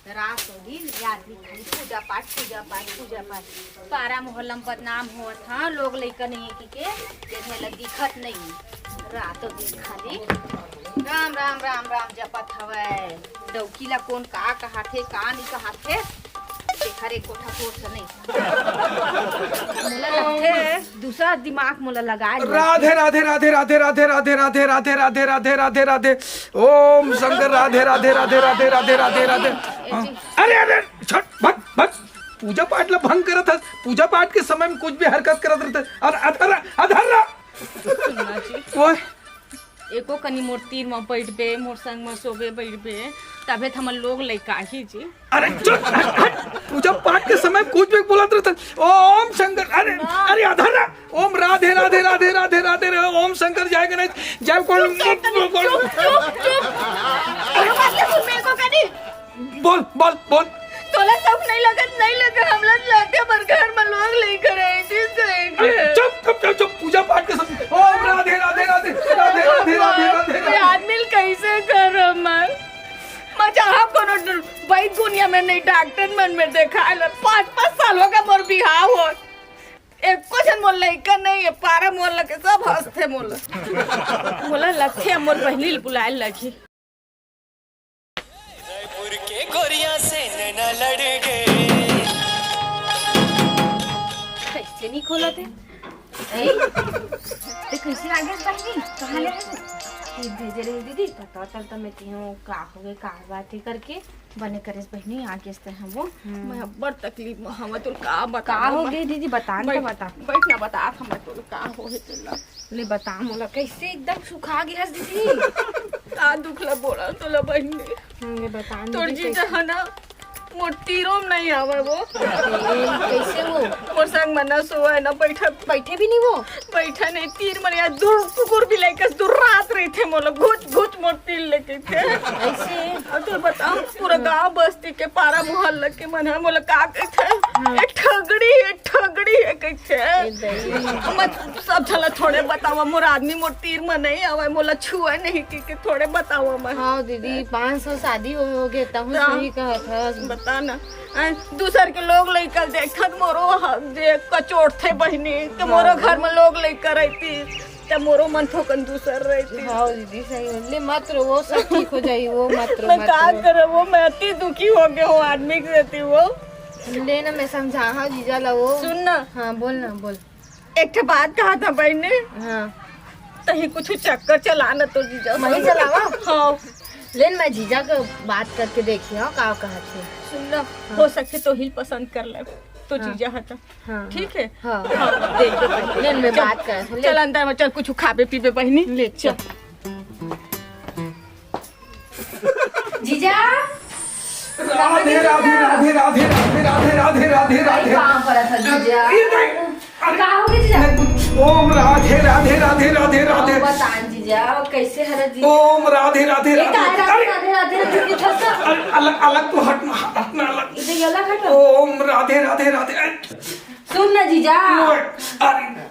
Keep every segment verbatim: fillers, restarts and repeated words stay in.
रात हो गे, याद भी खाली पूजा पाठ, पूजा पाठ, पूजा पाठ। पारा मोहल्ला में बदनाम होवत, हाँ, लोग लइका नहीं है कि के, जेन ला दिखत नहीं। रात हो गे खाली राम, राम, राम, राम जपत हवय। डौकी ला कोन का कहाथे, का नहीं कहाथे, तेखर एक कोठा कोस नहीं। मोला लगथे, दूसरा दिमाग मोला लगा लिया। राधे, राधे, राधे, राधे, राधे, राधे, राधे, राधे, राधे, राधे, राधे, राधे। ओम शंकर, राधे, राधे, राधे, राधे, राधे, राधे, राधे। हाँ। अरे, अरे, छट, भग, भग। पूजा पाठ ला भंग करत हस। पूजा पाठ के समय में कुछ भी हरकत करत रहते। अरे, अधर्रा, अधर्रा। ओए। एको कनी मोर तीर म बइठबे, मोर संग म सोबे बइठबे, तभे त हमर लोग लइका आही जी। अरे चुप, हट, हट। पूजा पाठ के समय कुछ भी बोलत रहत। ओम शंकर, अरे, अरे, अधर्रा। ओम राधे, राधे, राधे, राधे, राधे, राधे, ओम शंकर जय गणेश, जय कोण, चुप, चुप, चुप, चुप। अरे, बात के सुन, मेरे को कनी। बोल, बोल, बोल। तोला सब नहीं लगत, नहीं लगत, हमला लगथे, पर घर में लोग लेकर आए, जिस तरह के। अरे, चुप, चुप, चुप, चुप, पूजा पाठ के समय। ओम राधे, राधे, राधे, राधे, राधे, राधे, राधे, कोई राधे। आदमी ल कैसे कर हमर? मैं चाहा कोनो ड-, वैद्य दुनिया में नहीं, डॉक्टर मन में देखा ले, पाँच, पाँच साल हो गए मोर बिहाव हो। एको झन मोर लइका नहीं है, पारा मोर लगे सब हंसथे मोला। मोला लगथे मोर बहिनी ल बुलाए लगही। उदयपुर के गोरिया से नैना लड़ गए। कैसे नहीं खोला थे? ए? ते कैसे आ गए बहिनी? कहाँ ले आए? ये भेजे रहे दीदी, पता चलता मैं तिहों का हो गए, का बात है करके। बने करेस बहिनी, आ गेस ते हमो। हम्म। मैं अब्बड़ तकलीफ में हवं, तोर का बतावं का हो मैं? गे दीदी, बता न, बैठ, बता। बैठ ना, बता, हम तोर का होहे तेला। ले बता मोला, कैसे एकदम सुखा गे हस दीदी? का दुख ला बोला तोला बहिनी? हम्म, ले बता न तोर दीदी, जीजा कैसे? है ना, मोर तीरो में नहीं आवे वो। ए, कैसे वो? मोर संग मना सोए ना बैठा। बैठे भी नहीं वो? बैठा नहीं, तीर मन या दू कुकुर भी लेकर दू रात रही थे मोला, घुच घुच मोर तीर लेके थे। ऐसे? अब तो बताओ, पूरा गांव बस्ती के पारा मोहल्ला के मन ह मोला का कहिथे? हाँ। एक ठगड़ी है, ठगड़ी है कहिथे। ए दई। मैं सब झला थोड़े बतावा, मोर आदमी मोर तीर में नहीं आवे, मोला छुए नहीं कि, कि थोड़े बतावा मैं। हाँ दीदी, पाँच साल शादी हो, हो गए, तहु हाँ। सही कहत हस। बता ना, ऐ, दूसर के लोग लइका देखत मोरो ह-, जे कचोट थे बहिनी, तो हाँ। मोरो घर में लोग लइका रहती। त मोरो मन थोकन दूसर रहती। हाँ दीदी, सही बोल। ले मत रो, वो सब ठीक हो जाई, वो मत रो, मैं मत का रो। करूँ, वो मैं अति दुखी हो गया हूँ आदमी के रहती वो। ले ना, मैं समझा हाँ जीजा ला वो। सुन ना। हाँ, बोल ना, बोल। एक ठे बात कहा था बहन ने। हाँ। तही कुछ चक्कर चला ना तो जीजा। मैं ही चलावा? हाँ। ले ना, मैं जीजा के बात करके देखी, हाँ, का कहा थे। सुन ना, हाँ। हो सके तो ही पसंद कर ले, तो हाँ। जीजा हटा। हाँ, ठीक है? हाँ। हाँ, देख दो पहले। ले, मैं चल, बात कर, ले। चल अंदर में, चल कुछ खाबे पीबे बहिनी। ले, चल। जीजा। राधे, राधे, राधे, राधे, राधे, राधे, राधे, राधे, अरे, राधे। कहाँ पर था जीजा? ये नहीं, अरे, का हो गया जीजा? नहीं, कुछ, ओम राधे, राधे, राधे, राधे, राधे। बतान जीजा, कैसे हरत जीजा? ओम राधे, राधे, ये राधे। काय राधे, अरे, राधे, राधे, राधे, राधे, राधे। अरे, अलग, अलग तो हट, हटना अलग। इधर ये अलग हटो। ओम राधे, राधे, राधे। अरे, सुन ना जीजा। ओए, अरे,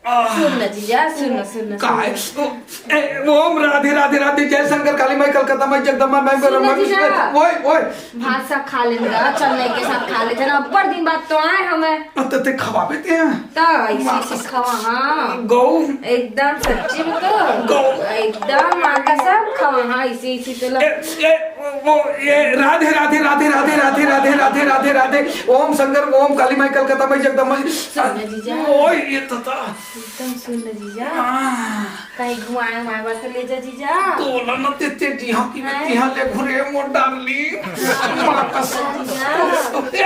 आह। सुन ना जीजा, सुन ना, सुन ना, सुन ना। काय? ओ, ए, ओम राधे, राधे, राधे, जय शंकर, काली माई, कलकत्ता माई, जगदम्बा माई, सुन ना ब्रह्मा, जीजा। विष्णु, ओए, ओए। भात साग खा लेना, चल नहीं के साथ खा लेते ना, बड़ दिन बाद तो आए हमें। अब तो ते खवाबे ते हैं। तो ऐसे, ऐसे खवा, हाँ। गौ। एकदम सच्ची में तो। गौ। एकदम माँ कसम खवा, हाँ, ऐसे, ऐसे तो लो। ए, ए, वो, वो, ये राधे, राधे, राधे, ओम शंकर, ओम काली माई, कलकत्ता माई, जगदम्बा माई। सुन ना जीजा। ओए, ये तो था। एकदम सुन ना जीजा। हाँ। कहीं घुमाए, घुमाए बर तो ले जा जीजा। तोला न ते, ते जिहाँ की मैं हैं? तिहाँ ले घुरे मोर डार्लिंग। माँ कसम। जीजा। ए,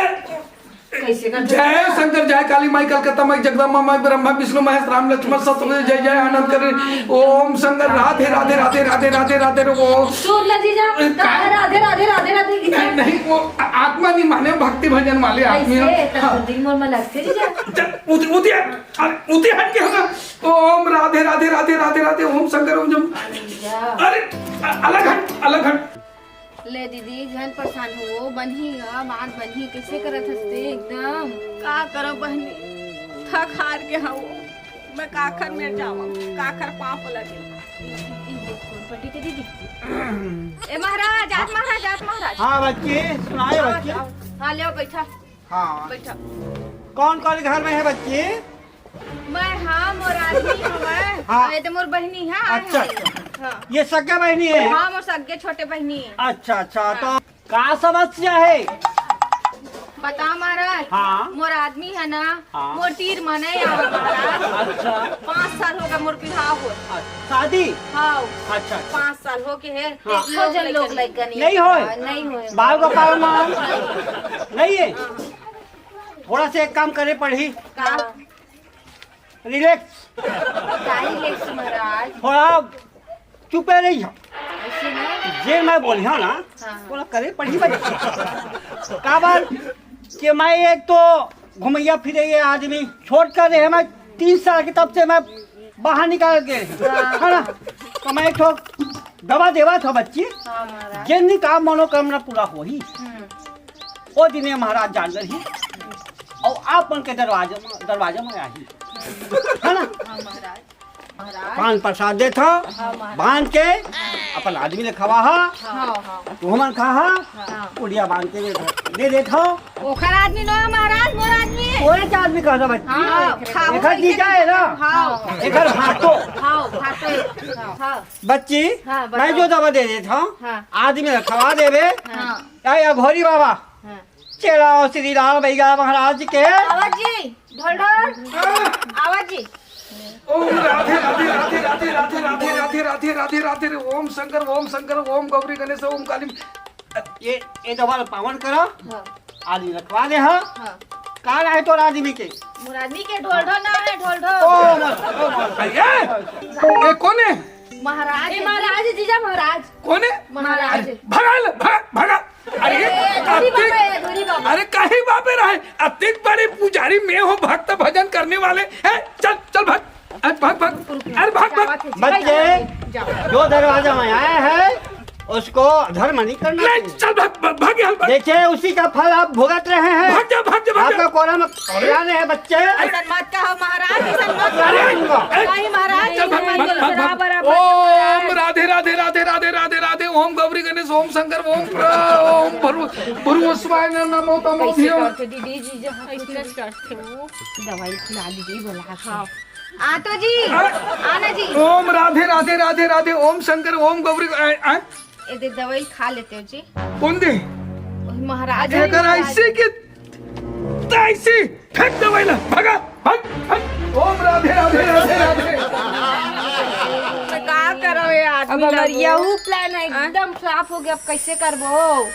कैसे कर जय शंकर, जय काली माई, कलकत्ता माई, जगदम्बा माई, ब्रह्मा, विष्णु, महेश, राम, लक्ष्मण, सतगुरु, जय जय आनंद कर। ओम शंकर, राधे, राधे, राधे, राधे, राधे, राधे, ओ। सुन ले जीजा, ए, का? राधे, राधे, राधे, राधे, राधे। नहीं, नहीं, वो आ-, आत्मा नहीं माने, भक्ति भजन वाले आदमी हैं। ऐसे, तब हाँ। तो दिल मोर में लगते जीजा। जा, उत-, उती हट, अरे, उती हट के हटा। ओम राधे, राधे, राधे, राधे, राधे, ओम शंकर, ओम जम-, जीजा। अरे, अ-, अलग हट, अलग हट। ले दीदी, झन परेशान हो, बनही गा, बात बनही, कैसे करत हस ते एकदम? का करब बहनी, थक हार के हवो। मैं काखर मेर जावं, काखर पाँव पला के। ए महाराज, आज महाराज, आज महाराज। हाँ बच्ची, सुनाए बच्ची। हाँ, ले बैठा। हाँ। बैठा। कौन कौन घर में है बच्ची? मैं, हाँ, मोर आदमी हवय। हाँ। अरे, तो मोर बहिनी है। अच्छा, अच्छा। हाँ। ये सगे बहिनी है? हाँ, मोर सगे छोटे बहिनी है। अच्छा, अच्छा, हाँ। तो का समस्या है? बता महाराज। हाँ। मोर आदमी है ना, हाँ। मोर तीर मने आवे महाराज। अच्छा। पाँच साल हो गए मोर बिहाव हो। अच्छा, शादी? हाँ। अच्छा, अच्छा। पाँच साल हो के है। हाँ। एक लोग जन लोग लइका नहीं। नहीं होय? हाँ, नहीं होय। बाल गोपाल मान? नहीं है? हाँ। थोड़ा सा एक काम करे पड़ही। का? रिलैक्स। का रिलैक्स महाराज? थोड़ा चुपे रही हो। ऐसे ना? जे मैं बोलिहौं ना, हाँ, हाँ। थोड़ा करे पड़ही भाई। काबर कि मैं एक तो घुमैया फिरैया आदमी, छोट कर रहे मैं तीन साल के तब से मैं बाहर निकाल के, हाँ। है ना? तो मैं एक ठो दवा देवा था बच्ची, हाँ महाराज। जेन दिन का मनोकामना पूरा होही, हम्म। ओ दिने महाराज जान रही, और आप मन के दरवाजा में, दरवाजा में आही, है ना? हाँ महाराज। महाराज। पान प्रसाद देत हव, हाँ महाराज। बांध के अपन आदमी ले खवा हा, हाँ, हाँ। तुहमन खा हा, हाँ। उड़िया बांध के दे देत हव। ओखर आदमी नो महाराज, मोर आदमी। ओरे के आदमी कहता बच्ची। हाँ, खाओ, एखर जीजा है ना? हाँ। एखर भाटो। हाँ, भाटो। हाँ। बच्ची, हाँ, मैं बताओ। जो दवा दे देत हव, हाँ। आदमी ला खवा देबे। हाँ। या, या घोरी बाबा, हाँ। चला श्री राम भैया महाराज के। आवा जी, ढोल ढोल। हाँ। आवा जी। ओम राधे राधे राधे राधे राधे राधे राधे राधे राधे राधे रे। ओम शंकर, ओम शंकर, ओम गौरी गणेश, ओम काली। ये, ये दवा पावन करो। हाँ। आदमी रखवा दे, हाँ। हाँ। का रहे तोर आदमी के? मोर आदमी के ढोल ढोल ना है, ढोल ढोल। ओ, मत, ओ, मत। ये, ये कौन है? महाराज ए, है। महाराज, जीजा महाराज। कौन है? महाराज। अरे, भगा ले, भगा, भगा। अरे, ए, धुरी अतिक-, बाबा, ए, धुरी बाबा। अरे, काहे बापे रहे? अतिक बड़े पुजारी मैं हूँ, भक्त भजन करने वाले। ए, चल, चल, भाग। अरे, भाग, भाग। अरे, भाग, भाग। बच्चे, जाओ। जो दरवाजा में आया है, उसको धर्म नहीं करना नहीं, चाहिए। चल, भाग, भाग, भाग यहाँ, भाग। देखिए, उसी का फल आप भुगत रहे हैं। भाग जा, भाग जा, भाग जा। आपका कोरा में अरे। क्या रहे हैं, बच्चे? ऐसा मत कहो महाराज, ऐसा मत कहो। अरे, ए, नहीं महाराज, चल, भाग, ऐसा मत भाग, करो। भाग, भाग। बराबर, बराबर, ओम महाराज। राधे, राधे, राधे, राधे, राधे, राधे, ओम गौरी गणेश, ओम शंकर, ओम प्र-, ओम भरु-, भरुवस्वाय नमो तमो कैसे धियम। करते दीदी जी, जहाँ कुछ दवाई खिला दीजिए, बोला हाँ। आ तो जी, अरे। आना जी। ओम राधे, राधे, राधे, राधे, ओम शंकर, ओम गौरी, ए, ए। ए दे, दवाई खा लेते हो जी। कौन दे? वही महाराज है, एकर महाराज। ऐसे के तैसे फेंक दवाई ला, भगा, भग, भग। ओम राधे, राधे, राधे, राधे। तो का करो ये आदमी अब ला हमार वो? यहू प्लान है, हाँ? एकदम फ्लॉप हो गया, अब कैसे करबो?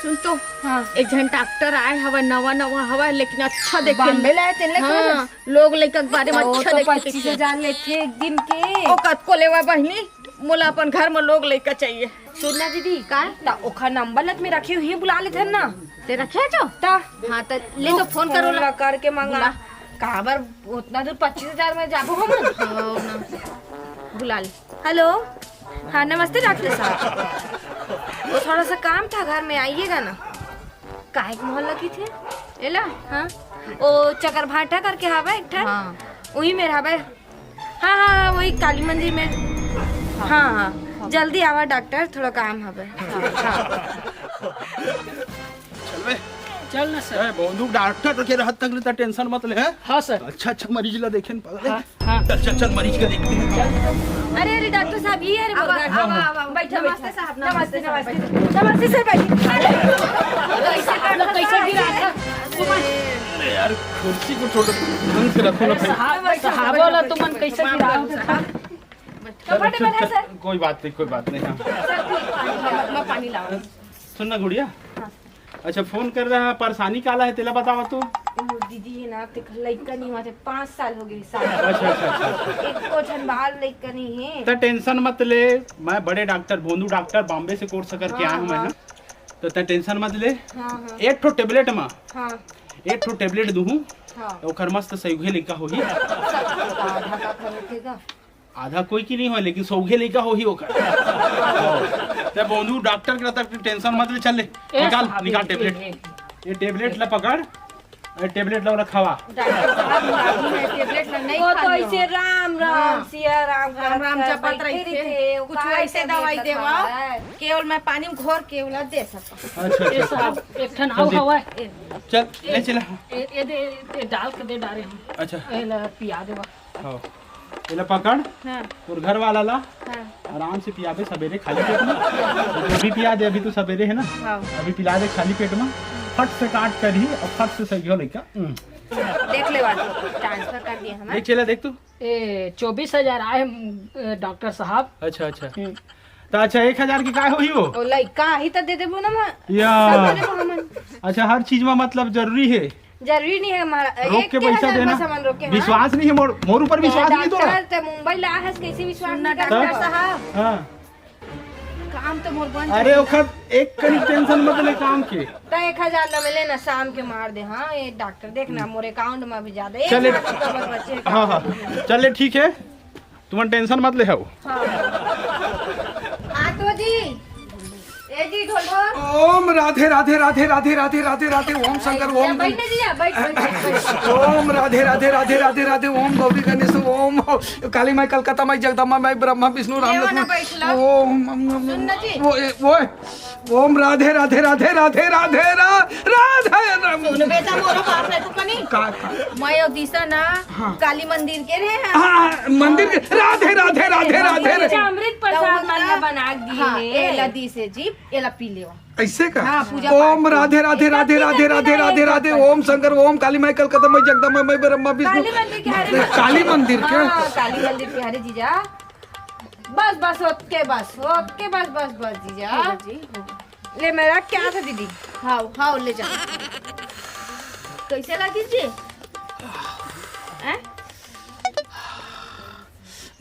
सुन तो, हाँ। एक झन डॉक्टर आए हवा, नवा नवा हवा, लेकिन अच्छा देखे। बॉम्बे लाए थे ना, हाँ, कौन? लोग लइका के बारे में ओ, अच्छा तो देखे। पच्चीस हजार लेथे एक दिन के। ओ कतको लेवा बहिनी, मोला अपन घर में लोग लइका चाहिए। सुन ना दीदी, का? त ओखर नंबर लत में रखे हुई, बुला लेथन ना। ते रखे जो? त? हाँ, त ले तो फोन करो ला। ला करके मंगा। बुला। काबर उतना दूर पच्चीस हजार में जाबो हम? हाँ, ना। बुला ले। हेलो, हाँ, नमस्ते डॉक्टर साहब। वो थोड़ा सा काम था घर में, आइएगा ना। काहे के मोहल्ला की थे? एला? हाँ। ओ चकरभाटा करके हवा एक ठन? हाँ। वही मेर हवा। हाँ, हाँ, हाँ, वही काली मंदिर में। हाँ, हाँ, हाँ। जल्दी आवा डॉक्टर, थोड़ा काम हवे। हाँ। चल बे। चल ना सर। ए, बोंदू डॉक्टर के रहत तक ले त टेंशन मत ले, हैं? हाँ सर। अच्छा, अच्छा मरीज ला देखे न पकड़े। हाँ, हाँ। चल, चल, चल, मरीज का देखते हैं। अरे, अरे, डॉक्टर साहब, ये अरे अब, मुर्गा। अब, अब, अब, बैठो, नमस्ते बैठो। साहब, नमस्ते, नमस्ते, नमस्ते। नमस्ते सर, बैठिए। कैसे आप लोग कैसे गिरा था? सुमन। अरे यार, कुर्सी को छोड़ो, ढंग से रखो ना। साहब, साहब वाला तो मन कैसे गिरा था? चलो, कंफर्टेबल है सर? कोई बात नहीं, कोई बात नहीं, हाँ। सर, कोई पानी, मैं पानी लाऊं। सुन ना गुड़िया। हाँ। अच्छा, फोन कर रहा है, परेशानी काला है, तेला बतावा तो। ओ, दीदी, ये ना, ते लइका नहीं हुआ थे, पाँच साल हो गए, साल। अच्छा, अच्छा, अच्छा, अच्छा। एक को झन बाल लइका नहीं है। त टेंशन मत ले, मैं बड़े डॉक्टर, भोंदू डॉक्टर, बॉम्बे से कोर्स करके हाँ, आया हूँ मैं, हाँ। हाँ। तो त टेंशन मत ले। हाँ, हाँ। एक ठो टेबलेट मा, हाँ। एक ठो टेबलेट दूहूँ, हाँ। ओखर मस्त सौघे लइका होही। सब आधा का खा लेते का? आधा कोई की नहीं होय, लेकिन सौघे लइका होही ओकर। ते बोंदू डॉक्टर के रहता, टेंशन मत ले, चल ले, ए, निकाल, साहब, निकाल ये, टेबलेट। ये, ये। ये टेबलेट ला पकड़। ए, टेबलेट ला ओला खावा। डॉक्टर साहब, अभी मैं टेबलेट ला नहीं वो तो खानी ऐसे हूँ। राम राम, हाँ। सिया राम राम राम करत जपत बइठे रहिथे। रहिथे, वो कुछ काहे वैसे टेबलेट दवाई ला देवा। खावा है? केवल मैं पानी में घोर के ओला दे सकता हूँ। अच्छा, ये अच्छा। साहब, एक ठन चल अउ दे। हवय। ए, चल, ले चला। ए, ए दे, ए डाल के दे डारे हम। अच्छा। ए ला पिया देवा। हाँ। एला पकड़। हाँ। तोर घर वाला ला हाँ। आराम से पियाबे सबेरे खाली पेट में। अभी पिया दे, अभी तो सबेरे है ना। हाँ। अभी पिला दे खाली पेट में। फट से काट करही और फट से सही हो लइका। हम्म। देख ले बात, ट्रांसफर कर दिया हमारे। देख चला, देख तू। ए, चौबीस हजार आए, ए, डॉक्टर साहब। अच्छा, अच्छा। हम्म। तो अच्छा, एक हजार की काय होही वो? ओ, लइका आही त दे देबो ना, माँ। या। सब दे देबो हमन। अच्छा, हर चीज में मतलब जरूरी है। जरूरी नहीं है हमारा। रोक एक के के पैसा हजार देना। बस हमन रोके, हाँ। विश्वास नहीं है मोर, मोर ऊपर विश्वास नहीं तोरा। डॉक्टर, ते मुंबई ला हस, कैसे विश्वास सुनना नहीं करता? डॉक्टर साहब। हाँ। काम तो मोर बन अरे, जाही। ओखर एक कनी टेंशन मत ले काम के। त एक हजार ला मिले ना, शाम के मार दे। हाँ, ये डॉक्टर, देख ना, मोर अकाउंट में भी ज्यादा एक चले। लाख रुपया बस बचे। हाँ, हाँ, चले, ठीक है, तुमन टेंशन मत ले हव। हाँ। आतो जी, ए जी, ढोल ढोल। ओम राधे राधे राधे राधे राधे राधे राधे, ओम शंकर, या, ओम बैठ ना जी, या, बैठ, बैठ, बैठ, बैठ। ओम राधे राधे राधे राधे राधे, ओम गौरी गणेश, ओम काली माई, कलकत्ता माई, जगदम्बा माई, ब्रह्मा विष्णु राम ये वाला लक्ष्मण। बैठ लो। ओम, ओम, ओम, सुन ना जी। वो, ए, वो, ओम राधे राधे राधे राधे राधे रा-, राधे राम। सुन बेटा, मोरो बात है तो कनी। का, का? मैं अउ दिशा ना हाँ। काली मंदिर के रहे हैं। हाँ, हाँ, मंदिर के। राधे राधे राधे राधे राधे। अच्छा, अमृत प्रसाद तो मन ला उतना बना के दिए हाँ, हैं। ए ला दिशे जी, एला पी लेवा। ऐसे का? हाँ, पूजा ओम पाठ राधे राधे एकदम राधे राधे एकदम राधे राधे एकदम राधे, एकदम। ओम शंकर, ओम काली माई, कलकत्ता माई, जगदम्बा माई, ब्रह्मा विष्णु। काली मंदिर के हरे। काली मंदिर के? हाँ, काली मंदिर के हरे जीजा। बस, बस, ओके, बस, ओके, बस, बस, बस, जीजा। हो गया जी, हो गया। ले, मेरा क्या था, दीदी? हाओ, हाओ, ले जा। कैसे लगी जी? हैं?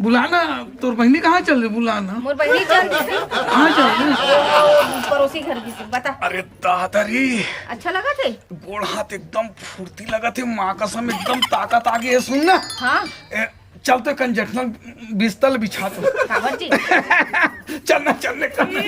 बुला ना, तोर बहिनी कहाँ चल रही? बुला ना। मोर बहिनी चल रही। कहाँ चल रही? पड़ोसी घर की से, बता। अरे दादा रे। अच्छा लगा थे? गोड़ हाथ एकदम फुर्ती लगा थे, माँ कसम एकदम ताकत आ गई है, सुन ना। हाँ। ए, चल तो कंजक्शन बिस्तर बिछा तो। काबर जी? चल ना, चल ना, चल ना।